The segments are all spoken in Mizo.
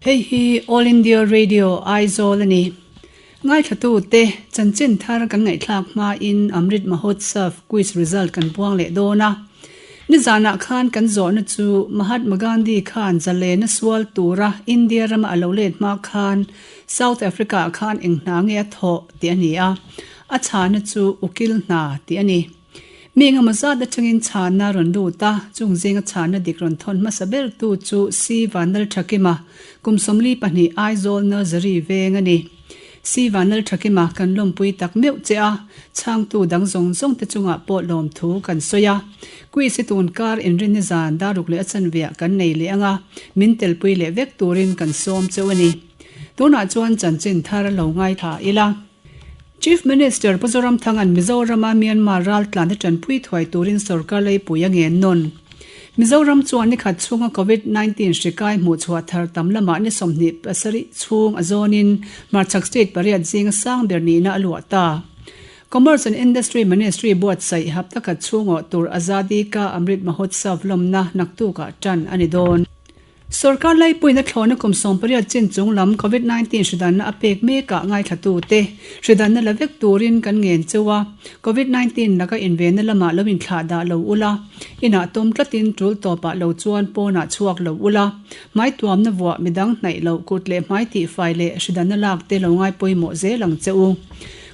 Hei hi All India Radio Aizawl a ni. Ngaithlatute chanchin thar kan ngaihthlak hmain Amrit Mahotsav quiz result kan puang leh dawn a. Nizanah khan kan zawhna chu Mahatma Gandhi khan zalena sual tura India rama a lo let hma khan South Africa ah khan eng hna nge a thawh tih a ni a. A chhana chu ukil hna tih a ni. Mi engemaw zat atangin chhana rawn lut a, chung zinga chhana dik rawn thawn hmasa bertu chu Si Vanlalthakima, kum 42 Aizawl Nursery veng a ni. Si Vanlalthakima kan lawmpui tak meuh che a, chhangtu dang zawng zawng te chungah pawh lawmthu kan sawi a. Quiz hi tun kar inrinni zan daruk leh a chanveah kan nei leh ang a, min telpui leh vek turin kan sawm cheu a ni. Tunah chuan chanchin thar lo ngaithla ila. Chief Minister Pu Zoramthanga'n Mizorama Myanmar raltlante tanpui thuai turin sorkar leipui a ngen nawn. Mizoram chuan nikhat chhunga Covid 19 hri kai hmuhchhuah thar tam lamah ni 27 chhung a zawnin hmarchhak state pariat zinga sang ber nihna a luah ta. Commerce and Industry Ministry buatsaih hapta khat chhungawh tur Azadi Ka Amrit Mahotsav lawmna naktukah tan a ni dawn. Sorkar laipuiin a thlawhna kum 18 chin chung lam Covid 19 hridanna a pek mekah ngaithlatute hridanna la vek turin kan ngen cheu a, Covid 19 laka invenna lamah lo inthlah dah lo ula, inah tawm tlatin tul tawpah lo chuan pawnah chhuak lo ula, hmai tuamna vuah midang hnaih loh kut leh hmai tihfai leh hridanna lak te lo ngai pawimawh zel ang che u.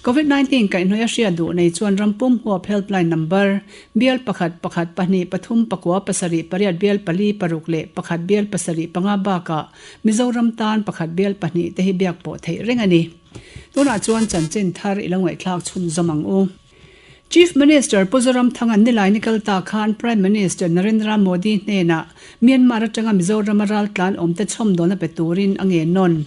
Covid 19 kaihhnawih a hriat duh nei chuan rampum huap helpline number Bial pakhat, pakhat, pahnih, pathum, pakua, pasarih, pariat, bial pali, paruk leh pakhat bial pasarih panga bakah Mizoram tan pakhat bial pahnih te hi biak pawh theih reng a ni. Tunah chuan chanchin thar i lo ngaihthlak chhunzawm ang u. Chief Minister Pu Zoramthanga'n nilai ni kal ta khan Prime Minister Narendra Modi hnenah Myanmar atanga Mizorama raltlan awmte chhawmdawlna pe turin a ngen nawn.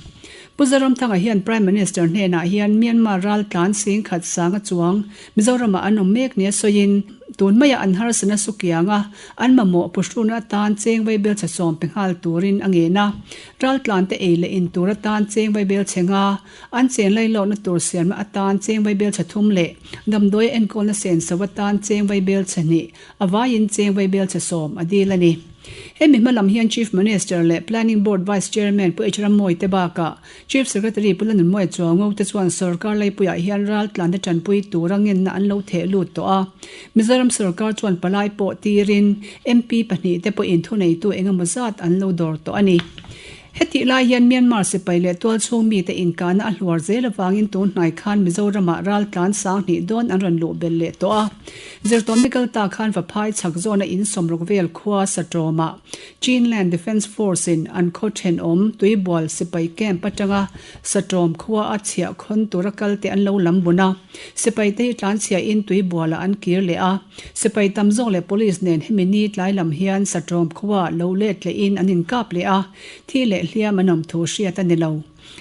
Pu Zoramthanga hian Prime Minister hnenah hian Myanmar raltlan singkhat sanga chuang Mizoramah an awm mek nia sawiin, tun maiah an harsatna su kianga an mamawh puhruna atan cheng vaibel chhe sawm pe nghal turin a ngen a. Raltlante ei leh in tur atan cheng vaibel chhe nga, an chen lailawkna tur siamna atan cheng vaibel chhe thum leh damdawi a enkawlna senso atan cheng vaibel chhe hnih, a vaiin cheng vaibel chhe sawm a dil a ni. Hemi hma lam hian Chief Minister leh Planning Board Vice Chairman Pu H Rammawi te bakah Chief Secretary Pu Lanunmawia Chuango te chuan sorkar laipuiah hian raltlante tanpui tura ngenna an lo theh lut tawh a. Mizoram sorkar chuan palai pawh tirin MP pahnih te pawhin thuneitu engemaw zat an lo dawr tawh a ni. Hetih lai hian Myanmar sipai leh tualchhung mite inkahna a hluar zel avangin tun hnai khan Mizoramah raltlan sanghnih dawn an rawn luh belh leh tawh a. Zirtawm ni kalta khan Vaphai chhak zawna in sawmruk vel khua Satrawmah Chinland Defence Force in an khaw thenawm Tuibual sipai camp atanga Satrawm khua a chhiah khawn tura kal te an lo lam bun a. Sipai te hi tlanchhiah in Tuibual ah an kir leh a. Sipai tam zawk leh police nen hemi ni tlai lam hian Satrawm khua lo let leh in an inkap leh a, thi leh hliam an awm thu hriat a ni lo.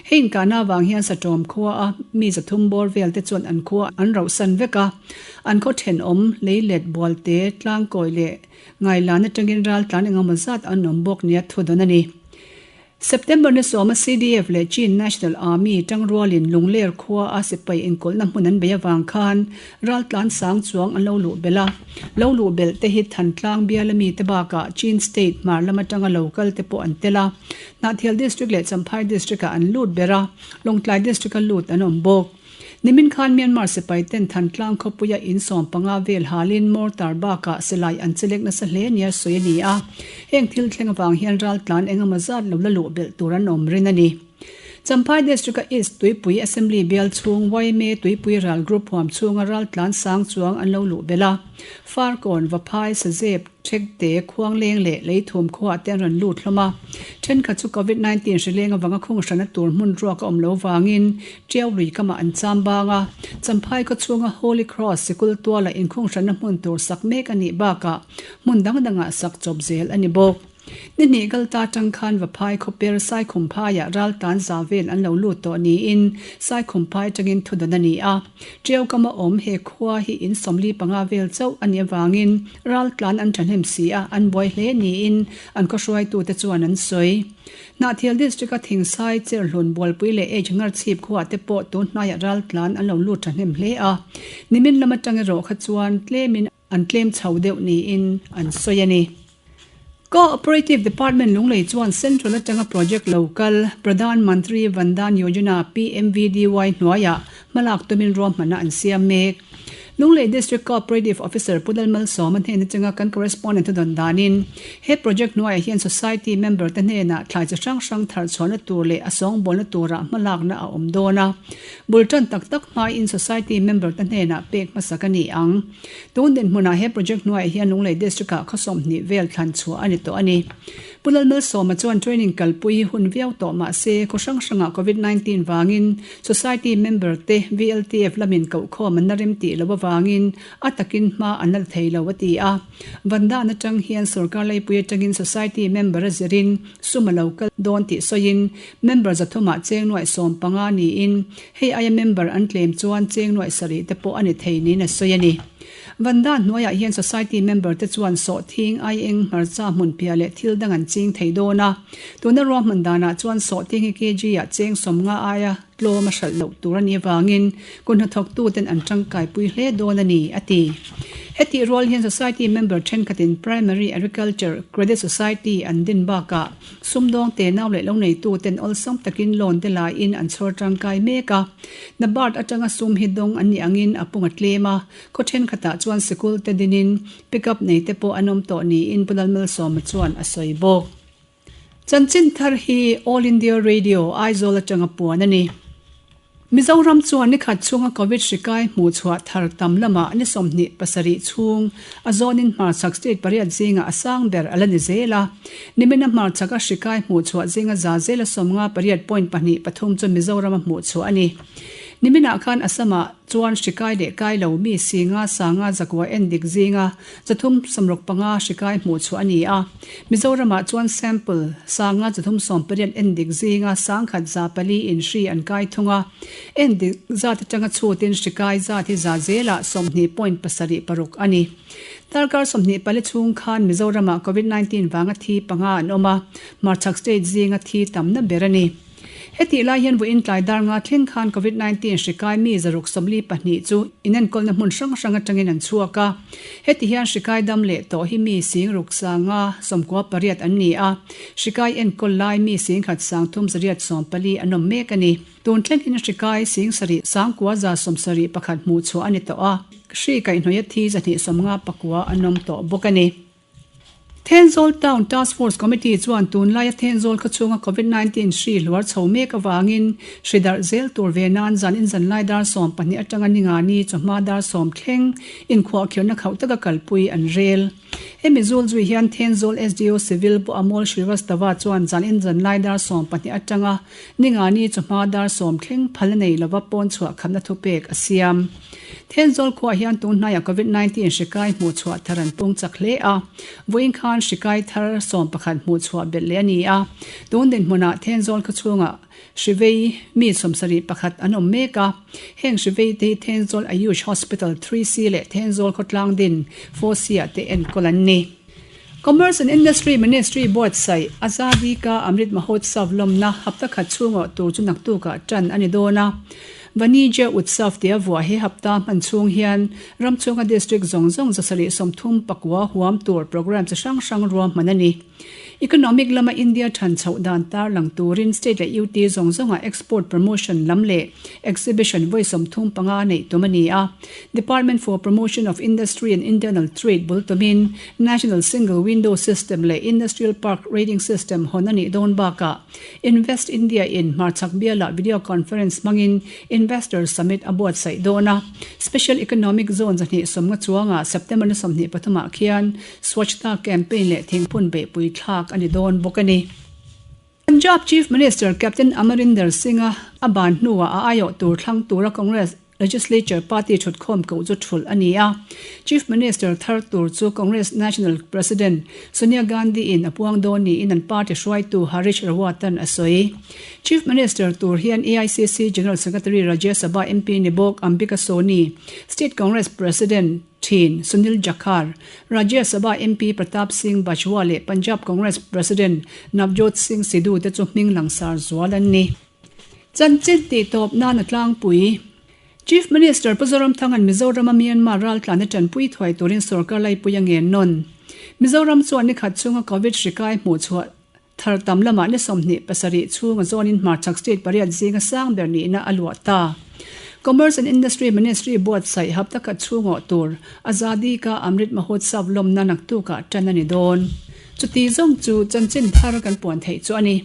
Hei inkahna avang hian Satawm khua a mi zathum bawr vel te chuan an khua an rauhsan vek a. An khaw thenawm, leilet, bualte, tlangkawi leh Ngailan atangin raltlan engemaw zat an awm bawk nia thu dawn a ni. September ni sawma CDF leh Chin National Army tangrualin Lungler khua a sipai inkawlhna hmun an bei avang khan raltlan sang chuang an lo luh belh a. Lo luh belh te hi Thantlang biala mite bakah Chin State hmar lam atanga lo kal te pawh an tel a. Hnahthial District leh Champhai District ah an lut ber a, Lawngtlai District a lut an awm bawk. Nimin khan Myanmar sipai ten Thantlang khawpuia in 15 vel halin mortar bakah silai an chelek nasa hle nia sawi a ni a. Heng thil thleng avang hian raltlan engemaw zat lo la luh belh tur an awm rin a ni. Champhai District-a East Tuipui Assembly bial chhung YMA Tuipui Ral Group huam chhunga raltlan sang chuang an lo luh belh a. Farkawn, Vaphai, Sazep, Thekte, Khuangleng leh Leithum khuaah te an rawn lut hlawm a. Thenkhat chu Covid 19 hrileng avanga khung hrana tur hmun ruak a awm lo vangin Tiau lui kamah an cham bang a. Champhai khaw chhunga Holy Cross sikul tuala inkhung hrana hmun tur sak mek a nih bakah hmun dang dangah sak chawp zel a ni bawk. Ni hnih kal ta tang khan Vaphai khawper Saikhumphaiah raltlan za vel an lo lut tawh niin Saikhumphai atangin thudawn a ni a. Tiau kama awm he khua hi in 45 vel chauh a nih avangin Raltlan an thahnem si a, an buai hle niin an khawhruaitute chuan an sawi. Hnahthial District-a Thingsai, Cherhlun, Bualpui leh H Ngarchhip khuaah te pawh tun hnaiah raltlan an lo lut thahnem hle a, nimin lam atang erawh kha chuan tlemin an tlem chho deuh niin an sawi a ni. Co-operative Department Lunglei chuan Central atanga project lo kal Pradhan Mantri Vandan Yojana, PMVDY, hnuaiah hmalak tumin ruahmanna an siam mek. Lunglei District Co-operative Officer Pu Lalmalsawma hnen atanga kan correspondent a dawn danin he project hnuaiah hian society member te hnenah thlai chi hrang hrang thar chhuahna tur leh a sawngbawlna turah hmalakna a awm dawn a. Bul tan tak tak hmaiin society member te hnenah pek hmasak a ni ang. Tun dinhmunah he project hnuaiah hian Lunglei District-ah khaw 20 vel thlan chhuah a ni tawh a ni. Pu Lalmalsawma chuan training kalpui hi hun viau tawh mah se khaw hrang hrangah Covid 19 vangin Society member te VLTF lamin kohkhawm an la rem tih loh avangin a takin hma an la la thei lo a ti a. Vandan atang hian sorkar laipui atangin Society member a zirin sum a lo kal dawn tih sawiin member zathumah cheng nuaih 15 niin hei aia member an tlem chuan cheng nuaih sarih te pawh a ni thei niin a sawi a ni. Vandan hnuaiah hian Society member te chuan sawhthing, aieng, hmarcha, hmunphiah leh thil dang an ching thei dawn a. Tuna ruahman danah chuan sawhthing hi kg ah cheng 50 aia tlawm a hralh loh tur a nih avangin kut hnathawktuten an tangkaipui hle dawn a ni, a ti. Hetih rual hian Society member thenkhatin Primary Agriculture Credit Society an din bakah sumdawng tenau leh lo neituten awlsam takin loan te laiin an chhawr tangkai mek a. NABARD atanga sum hi dawng an nih angin a pung a tlem a, khaw thenkhatah chuan sikul te dinin Pickup nei te pawh an awm tawh niin Pu Lalmalsawma chuan a sawi bawk. Chanchin thar hi All India Radio, Aizawl atanga puan a ni. Mizoram chuan nikhat chhunga Covid hri kai hmuh chhuah thar tam lamah ni 27 chhung a zawnin hmarchhak state pariat zingah a sang ber a la ni zel a. Nimina hmarchhaka hri kai hmuh chhuah zinga za zela 58 point pahnih pathum chu Mizorama hmuh chhuah a ni. Niminah khan Assam-ah chuan hri kai leh kai lo mi singa sanga zakua en dik zinga 365 hri kai hmuh chhuah a ni a. Mizoramah chuan sample sanga 318 en dik zinga 1104 in hri an kai thung a. En dik zat atanga chhutin hri kai zat hi za zelah 20 point pasarih paruk a ni. Darkar 24 chhung khan Mizoramah Covid 19 vanga thi panga an awm a, Hmarchhak state zinga thi tamna ber a ni. Hetih lai hian vawiin tlai dar nga thleng khan Covid 19 hri kai mi 642 chu inenkawlna hmun hrang hrang atangin an chhuak a. Heti hian hri kai dam leh tawh hi mi 65 98 an ni a, hri kai enkawl lai mi 10 314 an awm mek a ni. Tun thleng hian hri kai 7 971 hmuh chhuah a ni tawh a, hri kaihhnawih a thi 259 an awm tawh bawk a ni. Thenzawl Town Task Force Committee chuan tunlaia Thenzawl khawchhunga Covid 19 hri hluar chho mek avangin hri darh zel tur ve nan zan in zanlai dar 12 atanga ningani chawhma dar 10 thleng inkhuahkhirhna khauh taka kalpui an rel. Hemi zul zui hian Thenzawl SDO Civil Pu Amol Srivastava chuan zan in zanlai dar 12 atanga ningani chawhma dar 10 thleng phal a nei lova pawn chhuah khamna thupek a siam. Thenzawl khuaah hian tun hnaiah Covid 19 hri kai hmuh chhuah thar an pung chak hle a, vawiin khan hri kai thar 11 hmuh chhuah belh leh a ni a. Tun dinhmunah Thenzawl khaw chhungah hri vei mi 71 an awm mek a, heng hri vei te hi Thenzawl Ayush Hospital 3C leh Thenzawl khawtlang din 4C ah te enkawl an ni. Commerce and Industry Ministry buatsaih Azadi Ka Amrit Mahotsav lawmna hapta khat chhungawh tur chu naktukah tan a ni dawn a. Vanijya Utsav tia vuah he hapta hman chhung hian ram chhunga district zawng zawng 739 huam tur programme chi hrang hrang ruahman a ni. Economic lama India than chhoh dan tarlang turin state leh UT zawng zawngah export promotion lam leh exhibition vawi 35 neih tum a ni a. Department for Promotion of Industry and Internal Trade bul tumin National Single Window System leh Industrial Park Rating System hawn a nih dawn bakah Invest India in hmarchhak bialah video conference hmangin Investor Summit a buatsaih dawn a. Special Economic Zone 220 chuangah September ni 23 ah khian Swachhta Campaign leh thingphun beihpui thlak a ni dawn bawk a ni. Punjab Chief Minister Captain Amarinder Singh-a a ban hnuah a aiawh tur thlang tura Congress Legislature Party thutkhawm koh chu thulh a ni a. Chief Minister thar tur chu Congress National President Sonia Gandhi in a puang dawn niin an party hruaitu Harish Rawat-a'n a sawi. Chief Minister tur hian AICC General Secretary Rajya Sabha MP ni bawk Ambika Soni, State Congress President thin Sunil Jakhar, Rajya Sabha MP Pratap Singh Bajwa leh Punjab Congress President Navjot Singh Sidhu te chu hming langsar zual an ni. Chanchin tih tawp nan a tlangpui. Chief Minister Pu Zoramthanga'n Mizorama Myanmar raltlan a tanpui thuai turin sorkar laipui a ngen nawn. Mizoram chuan ni khat chhunga Covid hri kai hmuhchhuah thar tam lamah ni 27 chhunga zawnin hmarchhak state pariat zinga sang ber nihna a luah ta. Commerce and Industry Ministry buatsaih hapta khat chhungawh tur Azadi Ka Amrit Mahotsav lawmna naktukah tan a ni dawn. Chuti zawng chu chanchin thar kan puan theih chu a ni.